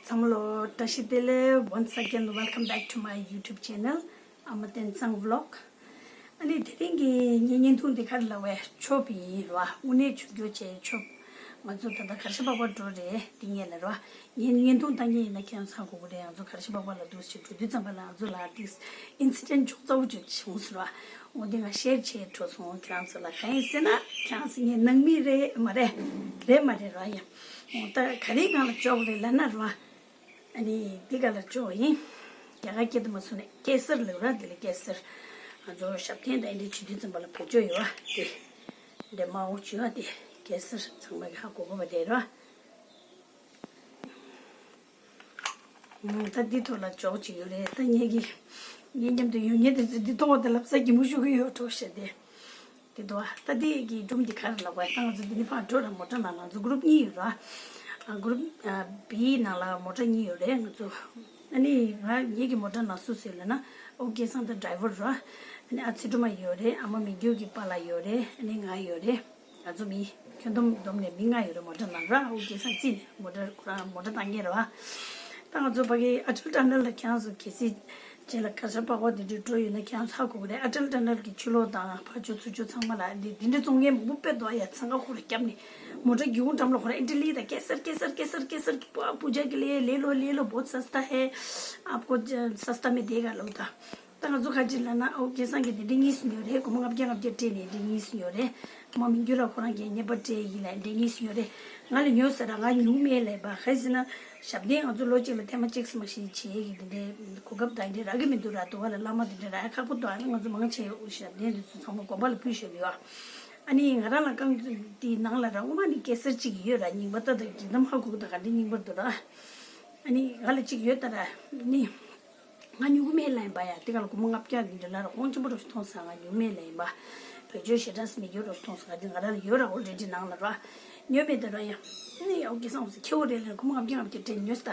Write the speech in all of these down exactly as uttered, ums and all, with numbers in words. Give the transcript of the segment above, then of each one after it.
ཚང་མ་ལ་བཀྲ་ཤིས་བདེ་ལེགས། Once again, welcome back to my YouTube channel, Ama Tensang Vlog. ཨ་ནི་དེ་རིང་གི་ངའི་བརྙན་ཐུང་འདི་ག་རེ་ལབ་པ་ཡིན། ཆོབ་ཡིན་ར། དངོས་གནས་ཆུ་རྒྱུ་བྱས་ཆོབ། ང་ཚོ་ད་ལྟ་གར་ཞ་པག་པ་འགྲོ་རེད། འདི་ངས་ལབ་ར། ངའི་བརྙན་ཐུང་ལྟ་མཁན་ཡིན་ན་ཁྱེད་རང་ཚོ་ཧ་གོ་གི་རེད། ང་ཚོ་གར་ཞ་པག་པ་ལ་འདུག་སེ་འགྲོ་དུས་ཙམ་པ་ལ་ང་ཚོ་ལ་this incident ཅོག་ཙེ་པོ་ཅིག་བྱུང་སོང་ར། འོ་འདི་ང་ཤེར་བྱས་འགྲོ་སོང་ཁྱེད་རང་ཚོ་ལ། གང་ཡིན་ཟེར་ན་ཁྱེད་རང་ཚོ་ངའི་ནང་མི་རེད་མ་རེད། རེད་མ་རེད་ར། ཡང་འོ་ད་ག་རེའི་སྒང་ལ་ཅོག་རེད་ལབ་ན་ར། ཨ་ནི་འདི་ག་ལ་ཅོག་ཡིན། རྒྱ་གར་སྐད་དུ་མ་སོང་ནས་ཀེ་སར་ལབ་ར། འདི་ལ་ཀེ་སར། ང་ཚོ་ཞབས་བརྟན་དང་འདི་བྱེད་དུས་ཙམ་པ་ལ་བེད་སྤྱོད་ཡོད་པ་དེ། འདི་མའོ་བྱེད་པ་དེ་ཀེ་སར། ཚང་མ་གི་ཧ་གོ་གོ་བ་རེད་ར། ད་འདི་ཐོག་ལ་ཅོག་ཅིག་ཡོད་རེད། ད་ངེད་ཀྱི་ངེད་མཉམ་དུ་ཡོད་མཁན་དེ་ཚོས་འདི་མཐོང་བ་དེ་ལབ་ས་གི་མུ་ཤུ་གི་ཡོད་འགྲོ་ཤེས་ཏེ། དེ་འདུག་ཨ། ད་དེ་གི་སྒྲུང་འདི་ག་རེ་ལབ་པ་ཡིན། ད་ང་ཚོ་འདི་ནས་ཕར་འགྲོ་ར། མོ་ཊ་ནང་ལ་ང་ཚོ་གུ་རུབ་གཉིས་ཡོད་ར། ཨ། གུ་རུབ་ཨ། བིའི་ནང་ལ་མོ་ཊ་གཉིས་ཡོད་རེད། ང་ཚོ་ཨ་ནི་ང་ངེད་ཀྱི་མོ་ཊ་ནང་སུ་སུ་ཡོད་ལབ་ན། ཨོ་སྐལ་བཟང་དང་ཌ་རའི་ཝར་ར། ཨ་ནི་ཨ་ཚེ་སྒྲོལ་མ་ཡོད་རེད། ཨ་མ་མི་འགྱུར་གྱི་པཱ་ལགས་ཡོད་རེད། ཨ་ནི་ང་ཡོད་རེད། ང་ཚོ་མི་ཁྱོན་བསྡོམས་བསྡོམས་ནས་མི་ལྔ་ཡོད་རེད། མོ་ཊ་ནང་ར། ཨོ་སྐལ་བཟང་རྩིས་ནས་མོ་ཊ་ཁོ་རང་མོ་ཊ་བཏང་མཁན་རེད་བ། ད་ང་ཚོ་ཕ་གི་ཨ་ཊལ་ཊ་ནལ་ལ་ཁྱེད་རང་ཚོ་གལ་སྲིད་རྗེས་ལ་གར་ཞ་པག་པ་དེ་འདྲ་འགྲོ་ཡོད་ན་ཁྱེད་རང་ཚོ་ཧ་གོ་གི་རེད། ཨ་ཊལ་ཊ་ནལ་གྱི་ཕྱི་ལོགས་དང་ཕར་ཕྱོགས་ཚུར་ཕྱོགས་ཚང་མ་ལ་འདི་འདི་འདྲ་བཙོང་མཁན་མང་པོ་དཔེ་འདུག་ཡ། འཚང་ཁ་ཁོ་ར་བརྒྱབ་ནས་མོ་ཊ་སྒེའུ་ཁུང་འགྲམ་ལ་ཁོ་ར་ཨི་ཊ་ལི་དང་ཀེ་སར་ཀེ་སར་ཀེ་སར་ཀེ་སར། पूजा के लिए ले लो, ले लो, बहुत सस्ता है, आपको सस्ता में देगा लोग था। ད་ང་ཚོ་ག་ཅི་ལབ་ན། ཨོ་སྐལ་བཟང་གིས་དེ་འདྲ་གཉིས་སུ་ཉོས་རེད། སྒོར་མོ་ལྔ་བརྒྱ་ལྔ་བརྒྱ་སྤྲད་ནས་དེ་གཉིས་སུ་ཉོས་རེད། མ་མི་འགྱུར་ལ་ཁོ་རང་གིས་རྔན་པ་སྤྲད་ཡིན་ལབ་དེ་གཉིས་སུ་ཉོས་རེད། ང་ལ་ཉོ་ཟེར་ར། ང་ཉོ་མེད་ལབ་པ། ག་རེ་ཟེར་ན་ཞབས་བརྟན་ང་ཚོ་ལོ་གཅིག་ལ་ཐེངས་མ་གཅིག་ཙམ་ཞིག་བྱེད་ཀྱི་དེ་འདྲའི་གོ་སྐབས་དང་དེ་རག་གི་མི་འདུག་ར། དུ་བ་ལ་བླ་མ་དེ་འདྲ་རག་ཡ་ཁག་པོ་འདུག་ཨ་ནི་ང་ཚོ་མང་ཆེ་ཞབས་བརྟན་དེ་ཚོ་ཚང་མ་དགོན་པ་ལ་ཕུལ་ཞོར་ཡོད། ཨ་ནི་ང་རང་ལ་རྐང་དེའི་ནང་ལ་ར་ངོ་མ་ནི་ཀེ་སར་གཅིག་ཡོད་ར། རྙིང་པ་ད་ད་གི་དམ་ཧ་གོ་གི་ད་ག་འདྲ་རྙིང་པ་འདུག་ར། ཨ་ནི་ང་ལ་གཅིག་ཡོད་ད་ར། ནི། ང་ཉོ་གི་མེད་ལབ་ཡིན་པ་ཡ། དེ་ག་ལ་སྒོར་མོ་ལྔ་བརྒྱ་འདི་འདྲ་ལ་ར་གོང་ཆེན་པོ་འདྲ་ཞིག་མཐོང་སོང་། ང་ཉོ་གི་མེད་ལབ་ཡིན་པ། བེད་སྤྱོད་ཞེ་དྲག་མི་དགོས་འདྲ་ཞིག་མཐོང་སོང་། ང་འདི་ང་རང་ལ་ཡོད་ར། ཨོལ་རེ་ཌི་ནང་ལ་ར། ཉོ་མེད་ད་ར་ཡ། ནི་ཨོ་སྐལ་བཟང་ཟེར་ཁྱེའུ་རེད་ལབ། སྒོར་མོ་ལྔ་བརྒྱ་ལྔ་བརྒྱ་སྤྲད་ཉོས་ད།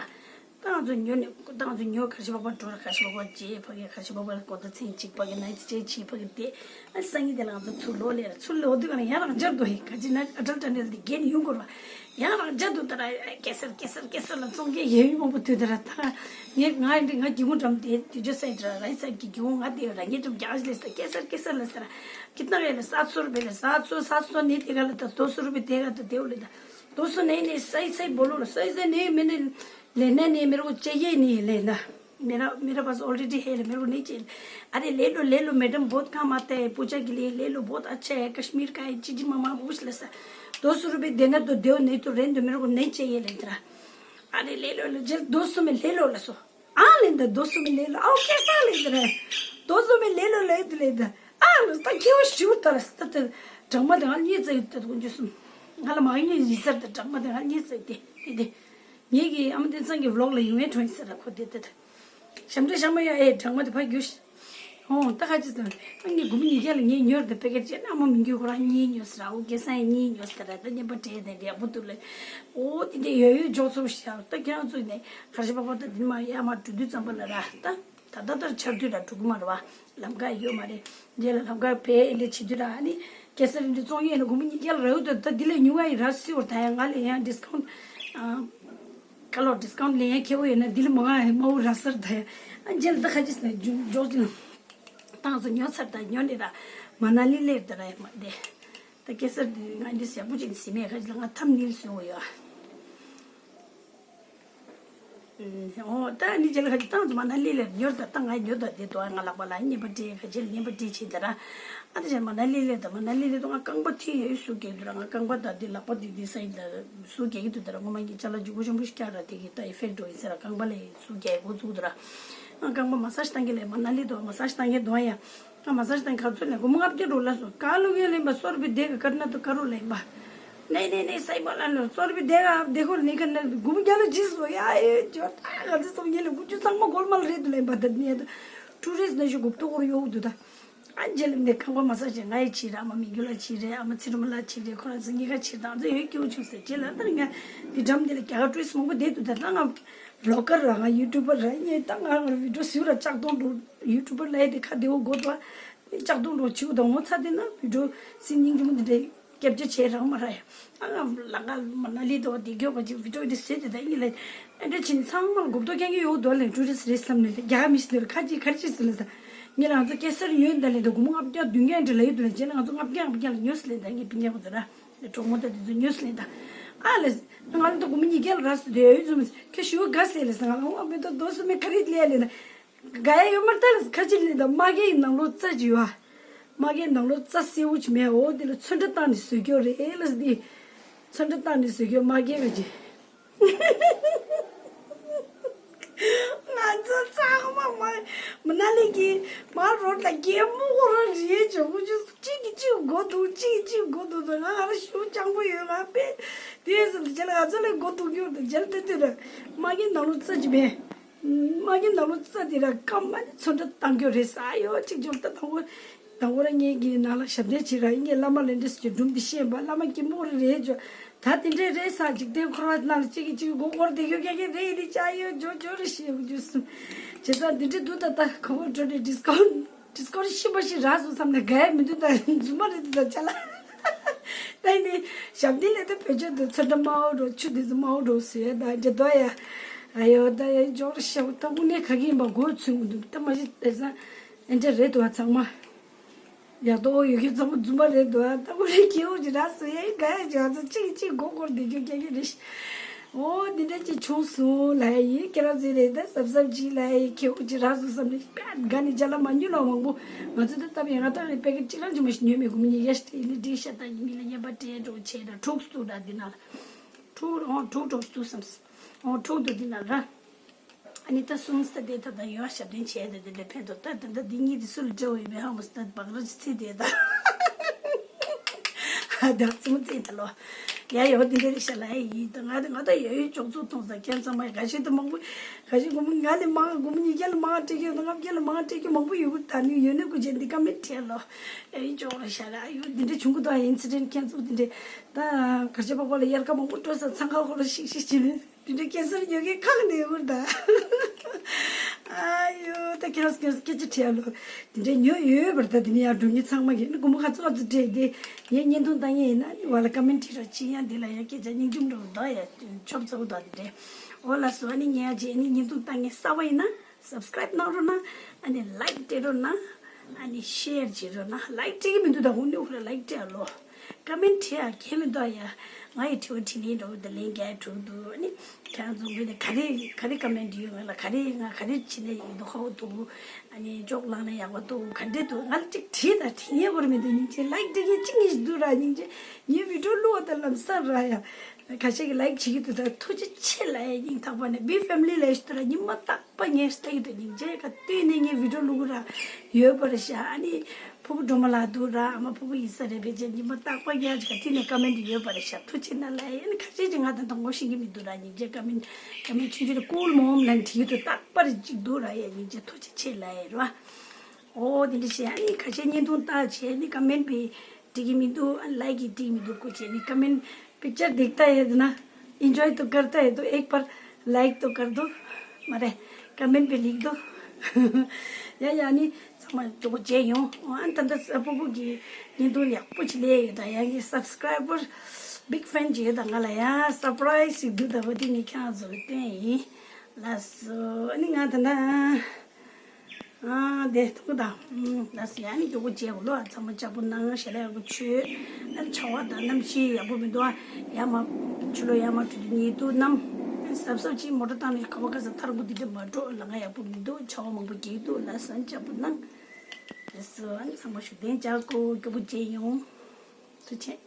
ད་ང་ཚོ་ཉོ་ནས་ད་ང་ཚོ་ཉོ་གར་ཞ་པག་པ་འགྲོ་ར། གར་ཞ་པག་པ་རྗེས་ཕ་གི་གར་ཞ་པག་པ་ལ་གོ་ད་ཚན་གཅིག་ཕ་གི་ནའིཊ་སི་ཊེ་བྱས་ཕ་གི་བསྡད། ཨ་སང་ཉིན་དེ་ལ་ང་ཚོ་ཚུར་ལོག་ལས་ར། ཚུར་ལོག་དུས་ག་ལ་ཡང་རང་འཇགས་འདུག་ཧེ། ག་ཅི་ན་ཨ་ཊལ་ཊ་ནལ་དེ་བརྒལ་ནས་ཡོང་དགོས་ར། ཡང་རང་འཇགས་འདུག་ད་ར། ཀེ་སར་ཀེ་སར་ཀེ་སར་ལ་བཙོང་མཁན་ཡོད་མང་པོ་འདུག་ད་ར། ད་ངས་ང་འདི་ང་སྒེའུ་ཁུང་འགྲམ་དེ་དེ་ཇོ་སའིཌ་ར། རའིཊ་སའིཌ་གི་སྒེའུ་ཁུང་ང་དེ་ར། ངས་འགྲམ་རྒྱག་ལས་ད་ཀེ་སར་ཀེ་སར་ལ་ཟེར་ར། ཁྱི་ཏང་ཡ་ལ་ས་ཚོར་བས་ལ་ས་ཚོ་ས་ཚོ་ནི་དེ་ག་ལ་ད་དོ་སོ་རུ་བས་དེ་ག་ད་དེ་འོ་ལེ་ད། दो सौ नहीं, नहीं, सही, सही बोलो ना, सही से नहीं, मैंने लेना नहीं, मेरे को चाहिए ही नहीं लेना। मेरा, मेरे पास ऑलरेडी है, मेरे को नहीं चाहिए। अरे ले लो, ले लो मैडम, बहुत काम आता है पूजा के लिए, ले लो, बहुत अच्छा है, कश्मीर का है, चीजी मामा पूछ ले सा। दो सौ रुपये देना तो दो, नहीं तो रहने दो, मेरे को नहीं चाहिए ले तेरा। अरे ले लो, ले, जल्द दो सौ में ले लो, लसो। आ लेंदा, दो सौ में ले लो। आओ, कैसा ले रहा है? दो सौ में ले लो, ले, ले। आ, लसता क्यों शूट तरस? तत ड्रामा दा ये से तत कुछ सुन। गला मांगे ये सर ड्रामा दा ये से दे, दे। ངེད་ཀྱི་ཨ་མ་བསྟན་འཛིན་གྱི་ཝི་ལོག་ལ་ཡོང་ཡས་འགྲོ་ཡིན་ཟེར་ར། ཁོ་དེ་དེ་དེ་ཞབས་འདྲེན་ཞྭ་མོ་ཡ། ཨེ་སྦྲང་མ་དེ་ཕ་རྒྱུ་ཤི། ཨོ་ད་ཁ་ཅི་ཟེར། ཨ་ངས་སྒོར་མོ་ཉིས་བརྒྱ་ལ་ངས་ཉོས་རེད་པེ་ཀེ་ཊི་བྱས་ན། ཨ་མ་མི་འགྱུར་ཁོ་རང་གཉིས་ཉོས་ཟེར་ར། ཨོ་སྐལ་བཟང་ཡ་གཉིས་ཉོས་ཟེར་ར། ད་རྔན་པ་སྤྲད་དེ་འདྲ་ཡག་པོ་འདུག་ལེ། ཨོ་དེ་འདྲ་ཡོད་ཡོད་འཇོག་ཚུལ་ཤག་ད་ཁྱེད་རང་ཚོ་ནས་གར་ཞ་པག་པ་ད་འདི་མ་ཡ་མ་འགྲོ་དུས་ཙམ་པ་ལ་ར་ད། ད་ལྟ་ལྟར་ཆར་དུས་ར་འགྲོ་གི་མ་རེད་བ། ལམ་ཁ་ཡོད་མ་རེད། འདི་ལ་ལམ་ཁ་བས་ཨེ་འདྲ་བྱེད་དུས་ར། ཨ་ནི་ཀེ་སར་འདི་བཙོང་ཡས་ལ་སྒོར་མོ་ཉིས་བརྒྱ་ལ་རག་ཡོད་དོ། ད་འདི་ལས་ཉུང་བ་ཡི་ར་སི་བར་ད་ཡ། ང་ལས་ཡང་ཌི་སི་ཀའུན་ཊི་ཨ་ཁ་ལོ་ཌི་སི་ཀའུན་ཊི་ལས་ཡང་ཁེ་བོ་ཡོད་ན་འདི་ལས་མང་བ་མང་བོ་རག་སར་ད་ཡ། ཨ་རྗེས་ལ་ད་ཁ་ཅིག་ཟེར་ན་འཇོག་ཅི་ན་ཏང་ཚོ་ཉོ་ཚར། ད་ཉོ་ནི་ར་མ་ན་ལི་ལས་ད་ར་ཡ་མ་བསྡད། ད་ཀེ་སར་འདི་ང་འདི་ཡག་པོ་ཅིག་ཟིན་མེད། ཁ་ཅིག་ལ་ང་ཐམ་ནིལ་སོང་ཡོད། ཨོ་ད་ནི་རྗེས་ལ་ཁ་ཅིག་ཏང་ཚོ་མ་ན་ལི་ལ་ཉོར་ད། ད་ང་ཉོ་ད་དེ་དོ་ང་ལག་པ་ལ་རྔན་པ་སྤྲད། ཁ་ཅིག་ལ་རྔན་པ་སྤྲད་བྱས་ད་ར། ཨ་ད་ཅན་མ་ན་ལི་ལ་ད་མ་ན་ལི་ལ་དོ་ང་རྐང་པ་ཐི་ཡོད་སུ་གེ་དུ་ར། ང་རྐང་པ་ད་དེ་ལག་པ་དེ་དེ་སའི་ད་སུ་གེ་གི་དུ་ད་ར། ངོ་མ་གི་ཅ་ལག་ཇུ་གུ་ཆེན་པོ་ཞིག་ར་དེ་གི་ད་ཨི་ཕེག་འགྲོ་ཡིན་ཟེར་ར། རྐང་པ་ལ་སུ་གེ་གོ་ཚུགས་དུ་ར། ང་རྐང་པ་མ་སཱ་ཇི་བཏང་གི་ལ་མ་ན་ལི་དོ་མ་སཱ་ཇི་བཏང་གི་དོ་ཡ། ང་མ་སཱ་ཇི་བཏང་ག་ཚོད་ལ་སྒོར་མོ་ལྔ་བརྒྱ་རོ་ལ་སོ། ཀ་ལོ་གེ་ལེན་པ་སོར་བི་དེ་ག་ཀར་ན་དུ་ཀ་རོ་ལེན་པ། नहीं, नहीं, नहीं, सही बोला लो। सौ रुपये देगा, आप देखो, नहीं करना। घूम क्या लो चीज हो यार, ये जो ताकत से सब ये लोग कुछ संग में गोलमाल रे दुले बदत नहीं है तो। टूरिस्ट ने जो गुप्त और यो दुदा। अंजलि ने खंगवा मसाज है, ची रा, मम्मी गुला ची रे, अम चिरुमला ची रे, खोरा संगी का ची रा, तो ये क्यों चूस है? चला, तो नहीं, ये ड्रम दे क्या टूरिस्ट मुझे दे दुदा, ना, व्लॉगर रहा, यूट्यूबर रहा, ये तंग वीडियो सिर चक दो, यूट्यूबर लाए दिखा दे वो गोदवा। ལྕགས་རྡུང་འགྲོ་བྱིའུ་དང་ངོ་ཚ་དེ་ན་བི་ཌིའོ་སི་སྙིང་རྗེ་མོ་འདི་འདྲའི་ སྐྱབས་བཅོལ་བྱས་རང་མ་ར་ཡ། ཨ་ང་ལ་ང་མ་ན་ལི་དོ་དེ་གྱོད་པ་ཅིག་བི་ཌིའོ་འདི་བཟོས་དེ་ད་ཡིན་ལ། ཨེ་འདྲ་ཕྱིན་ཚང་མ་ལ་གོ་བརྡ་ཀྱང་གི་ཡོད་དོ་ལ་ཊུ་རི་སི་རེད་བསམ་ནས་ལ་རྒྱ་མི་ཤི་ལ་ཁ་ཅིག་ཁ་ཅིག་ཟེར་ལ་ད། ངས་ལ་ང་ཚོ་སྐྱེ་སར་ཡོད་འདི་ལ་ད་སྒོར་མོ་ལྔ་བརྒྱ་བདུན་བརྒྱ་འདྲ་ལ་ཡོད་དོ་ལ་རྗེས་ལ་ང་ཚོ་ལྔ་བརྒྱ་ལྔ་བརྒྱ་ལ་ཉོས་ལ་ད་ངས་སྤུན་ཀྱག་པོ་ཚོ་ར་གྲོགས་མོ་ད་དེ་ཚོ་ཉོས་ལ་ད། ཨ་ལ་ང་ལ་ད་སྒོར་མོ་ཉིས་བརྒྱ་ལ་རག་སོང་དེ་ཡོད་ཚོ་མི་ཁྱོད་ཞུ་ག་ཟེར་ལ་ས་ང་ལ་ཧོ་མེ་ཏོ་རྡོ་སུ་མེ་ཁ་རི་ལས་ལས་ན། ག་ཡ་ཡོད་མར་ལྟ་ལ་ཁ་ཅིག་ལས་ད་མ་གའི་ནང་ལོགས་རྩྭ་ཅིག་ཡོད་ཨ། མ་གའི་ནང་ལོགས་རྩྭ་སེར་བོ་ཅིག་མེད་འོ་དེ་ལ་ཚོན་ཁྲ་བཏང་ནས་བཟོས་ཀྱོ་རེད་ལ་སི་དེ། ཚོན་ཁྲ་བཏང་ནས་བཟོས་ཀྱོ་མ་གའི་བ་ཅིག་ང་ཚོ་ཚང་མ་མ་མ་ན་ལི་གི་མ་རོ་ད་རྒན་མོ་ཧོ་ར་རེད་ཅོ་གུ་ཅུ་གཅིག་གིས་གཅིག་མགོ་འདུག་གཅིག་གིས་གཅིག་མགོ་འདུག་ད་ང་ང་ར་ཞུ་སྤྱང་པོ་ཡོད་ང་པས་དེ་ཟེར་ད་རྗེས་ལ་ང་ཚོ་ལ་མགོ་འདུག་ཡོད་ད་རྗེས་ལ་ལྟ་དུས་ར་མ་གའི་ནང་ལོགས་རྩྭ་ཅིག་མེད། མ་གི་ནང་ལོ་རྩྭ་དེ་ར་སྐམ་མ་ནི་ཚོན་ཁྲ་བཏང་རྒྱུ་རེད་ས་ཡོ་གཅིག་འཇོག་ད་དང་པོ་དང་པོ་ར་ངེད་ཀྱི་ནང་ལ་ཞབས་བརྟན་བྱེད་ར་ངེད་བླ་མ་ལེན་འདྲེ་སུ་ཀྱི་སྒྲུང་འདི་ཤེས་པ་བླ་མ་སྐྱིད་མོ་རེ་རེད་འཇོག་ད་དེ་འདྲས་རེད་ས་འཇིག་རྟེན་འཁོར་བ་ནང་ལ་གཅིག་གིས་གཅིག་མགོ་སྐོར་བསྡད་རྒྱུ་ཀྱ་ཀྱ་རེད་འདི་ཅག་ཡོ་འཇོག་འཇོག་རེ་ཤེས་རྒྱུ་སུ་བྱེད་ས་འདི་འདྲས་འདུག་ད་ད་ཁོ་བོ་འགྲོ་ནས་ཌིས་ཀའུན་ཊི་ཌིས་ཀའུན་ཊི་ཤི་བ་ཤི་རག་སོང་བསམ་ནས་ག་ཡ་མི་འདུག་ད་རྫུན་མ་རེད་འདུག་ད་ཅ་ལག་ད་ཡིན་ནི་ཞབས་བརྟན་ལས་ད་བོད་ཆས་དུ་ཚོན་ཁྲ་དམར་པོ་འགྲོ་ཆུ་དེ་ཚོ་དམར་པོ་འགྲོ་ཟེར་ད་འདྲ་དོ་ཡ། ཨ་ཡོ་ད་ཡ་འཇོག་རེ་ཤག་ད་དངོས་གནས་ག་གི་ཡིན་པ་མགོ་ཚོས་མི་འདུག་ད་མ་གཞི་དེ་ས་ཨེ་འདྲ་རེད་འདུག་ཨ་ཚང་མ། ཡག་ཏོ་ཡོད་ཁྱོད་ཚང་མ་རྫུན་མ་རེད་འདུག་ཨ་ད་དངོས་གནས་ཁྱེའུ་ཅི་རག་སོ་ཡ་ཡི་ག་ཡ་ཇོ་ཚོ་གཅིག་གཅིག་མགོ་སྐོར་བསྡད་རྒྱུ་སྐད་ཀྱི་རེད་ཤག་ཨོ་འདི་འདྲ་ཅིག་བྱུང་སོང་ལ་ཡ་ཡི་ཁྱེད་རང་ཚོའི་རེད་ད་གཟབ་གཟབ་ཅིག་ལ་ཡ་ཡི་ཁྱེའུ་ཅི་རག་སོང་བསམ་ནས་དཔེ་དགའ་ནས་ཅ་ལག་མ་ཉོ་ལ་མང་པོ་ང་ཚོ་ད་ལྟ་བའི་ང་ཏང་རེ་པེ་ཀེ་ཊི་གཅིག་རང་ཅུ་མ་ཞིག་ཉོས་མེད་གོ་མི་ཉེ་ཡ་ཤི་ཏེ་ཡིན་ལ་འགྲིག་ཤ་ད་ཡིན་མི་ལ་ཉན་པ་སྤྲད་འགྲོ་བྱས་ད་འཁྲུགས་སུ་འདུག་ད་འདི་ན་ལ་འཁྲུགས་ཨོ་འཁྲུགས་འགྲོ་སུ་འདུག་བསམ་སི་ཨོ་འཁྲུགས་འདུག་འདི་ན་ལ་ཨ་ནི་ད་སུམ་སི་ད་དེ་ད་ད་ཡོ་ཞབས་བརྟན་བྱས་ད་དེ་འདྲ་ཕན་ཐོགས་ད་ད་ད་འདི་གཉིས་དེ་སུ་ལ་འབྲེལ་བ་ཡོད་པའི་ཧ་མོ་སི་ད་བག་ར་ཅི་ཚེ་དེ་ད་ད་ཙི་མོ་ཙེ་ད་ལོ། ཡ་ཡོ་འདི་འདྲ་རེད་ཤ་ལ་ཡ་ཡིན་ད་ང་ད་ང་ད་ཡ་ཡོ་ཅོག་ཙུག་མཐོང་ས་ཁྱེད་ཚང་མ་ག་ཤེད་ད་མང་པོ། ག་ཞིག་སྒོར་མོ་ང་ལས་མང་སྒོར་མོ་ཉིས་བརྒྱ་ལ་མང་སྤྲད་ཀྱི་ཡོད་ན་ལྔ་བརྒྱ་ལ་མང་སྤྲད་ཀྱི་མང་པོ་ཡོད་གི་ད་ནི་ཡོད་ནི་སྐུ་མཁྱེན་འདི་ཀ་མེད་ཁྲལ་ལོ། ཨེ་ཅོག་ར་ཤ་ར་ཨ་ཡོ་འདི་འདྲ་བྱུང་གི་འདུག་ཨ་ཨིན་སི་ཌེན་ཊི་ཁྱེད་ཚོ་འདི་འདྲ་ད་གར་ཆ་པག་པ་ལ་དབྱར་ཁ་མང་པོ་སྤྲོད་ས་འཚང་ཁ་ཁོ་ར་ཤིག་ཤིག་བྱེད་ནི་འདི་འདྲ་ཁྱེད་ཚོར་ཉོ་གི་ཁག་འདི་ཡོད་གི་ད། ཨ་ཡོ་ད་ཁྱེད་རང་སྐད་ཆ་ཁྲལ་ལོ། འདི་འདྲ་ཉོ་ཡོད་པར་ད་འདི་ནི་ཡར་འགྲོ་ཉི་ཚང་མ་གི་ནི་སྒོར་མོ་ཁ་ཚོ་ཨ་ཚོ་སྤྲད་དེ་ངས་བརྙན་ཐུང་བཏང་ངེས་ཡིན་ན་ནི་བ་ལ་ཀ་མེན་ཊི་ར་ཅི་ཡང་འདི་ལ་ཡང་སྐད་ཆ་སྙིང་རྗེ་མོ་འགྲོ་གི་འདུག་ཡ་ཆོབ་ཚ་བོ་འདུག་འདི་འདྲ། འོ་ལགས་སོ། ཨ་ནི་ངས་ཡང་རྗེས་ནི་བརྙན་ཐུང་བཏང་ངེས་གསར་པ་ཡིན་ན་སབ་སི་ཀ་རེབ་གནང་རོགས་གནང་། ཨ་ནི་ལའིཀ་སྤྲད་རོགས་གནང་། ཨ་ནི་ཤེར་བྱེད་རོགས་གནང་། ལའིཀ་སྤྲད་ཀྱི་མི་འདུག་ད་འུ་ནི་འུ་ར་ལའིཀ་སྤྲད་ཨ་ལོ། ཀ་མེན་ཊི་བྲིས་ཨ་གལ་མི་འདུག་ཨ་ཡ། ང་ཡི་དྲི་བ་དྲིས་ལན་འདྲ་བོ་དང་ལན་རྒྱག་ཡ་གྲུབ་འདུག་ཨ་ནི་ཁྱེད་རང་ཚོ་ངོས་ནས་ག་རེ་ག་རེ་ཀ་མེན་ཊི་ཡོད་ང་ལ་ག་རེ་ང་ག་རེ་བྱེད་ན་ཡིན་འདུག་ཧོ་འདུག་ཨ་ནི་ཅོག་ལངས་ན་ཡག་པོ་འདུག་ག་འདྲ་འདུག་ང་ལ་ཅིག་བྲིས་དང་བྲིས་ཉན་དགོས་རེད་མི་འདུག་སྙིང་རྗེ། ལའིཀ་སྤྲད་མཁན་གཅིག་གཉིས་ཤིག་འདུག་ར་སྙིང་རྗེ། ངའི་བི་ཌིའོ་བླུགས་པ་དང་ལམ་སང་ར་ཡ། ཁ་ཤས་ཀྱིས་ལའིཀ་བྱེད་ཀྱི་འདུག་ད་ཐུགས་རྗེ་ཆེ་ལ་ཡ་སྙིང་ཐག་པ་ནས་བི་ཕེ་མི་ལི་ལ་ཞིག་འདུག་ར་ཉི་མ་རྟག་པ་ངས་ལྟ་གི་འདུག་སྙིང་རྗེ། ག་དུས་ནས་ངའི་བི་ཌིའོ་བླུག་གི་ར་ཡོད་པ་རེད་ཤག་ཨ་ནི་ཕུ་བོ་སྒྲོལ་མ་ལགས་འདུག་ར་ཨ་མ་ཕུ་བོ་ཡིན་ས་རེད་བེད་ཅན་ཉི་མ་རྟག་པ་ངས་ག་དུས་ནས་ཀ་མེན་ཊི་ཡོད་པ་རེད་ཤག་ཐུགས་རྗེ་ཆེ་ལ་ཡ། ཨ་ནི་ཁ་ཤས་ཀྱིས་ང་ད་ལྟ་ངོ་ཤེས་ཀྱི་མི་འདུག་ར་སྙིང་རྗེ། ཀ་མེན་ཊི་ཀ་མེན་ཊི་ཆུང་ཆུང་རེ་ཀུལ་མོམ་ལབ་བྲིས་ཀྱི་འདུག་རྟག་པར་གཅིག་འདུག་ར་ཡ་སྙིང་རྗེ་ཐུགས་རྗེ་ཆེ་ལ་ཡ་ར། ཨོ་དེ་འདྲ་བྱས་ཨ་ནི་ཁ་ཤས་བརྙན་ཐུང་ལྟ་བྱས་ནི་ཀ་མེན་ཊི་བྲིས་ཀྱི་མི་འདུག་ཨ་ལའིཀ་ཡི་བྲིས་མི་འདུག་སྐུ་མཁྱེན། ནི་ཀ་མེན་ཊི་པིག་ཅར་དེག་ཏ་ཧེ་དོ་ན་ཨེན་ཇོའི་དོ་ཀར་ཏ་ཧེ་དོ་ཨེག་པར་ལའིཀ་དོ་ཀར་དོ་མ་རེ་ཀ་མེན་ཊི་པེ་ལིག་དོ། ཡ་ཡ་ཨ་ནི་ཚང་མ་མགྱོགས་པོ་མཇལ་ཡོང་། ཨ་ནི་ད་ལྟ་ཨ་ཕུ་བོ་གི་བརྙན་ཐུང་ཡག་པོ་ཅིག་སླེབས་ཡོད་ད། ཡ་ངའི་སབ་སི་ཀ་རའི་བར་བིག་ཕེན་ཅིག་ཡོད་ད། ང་ལ་ཡ་སར་པ་རའི་སི་ཞིག་འདུག་ད་བ་དེ་ངས་ཁྱེད་རང་ཚོ་ལ་སྟོན་ཡིན། ལགས་སོ། ཨ་ནི་ང་ད་ལྟ་ཨ་དེ་ཐུག་དང་། ལགས་སོ། ཡ་ནི་མགྱོགས་པོ་མཇལ་གོ་ལོ། ཚང་མ་ལྕགས་པོ་གནང་། ཞལ་ལག་ཡག་པོ་མཆོད། ཨ་ནི་ཆར་པ་དང་གནམ་གཤིས་ཡག་པོ་མི་འདུག་ཨ་ཡར་མར་ཕྱི་ལོགས་ཡར་མར་འགྲོ་དུས་ཉལ་དུས་གནམ་གཟབ་གཟབ་ཅིག་མོ་ཊ་བཏང་ནས་ག་བ་ག་ས་ཐར་གོ་དེ་འདྲ་མ་འགྲོ། ལམ་ཁ་ཡག་པོ་མི་འདུག་ཆར་པ་མང་པོ་རྒྱག་གི་འདུག་ལགས་སོ། ལྕགས་པོ་གནང་། ལགས་སོ། ཨ་ནི་ཚང་མ་བཞུགས་གདན་འཇགས་དགོས། མགྱོགས་པོ་མཇལ་ཡོང་། ཐུགས་རྗེ་ཆེ།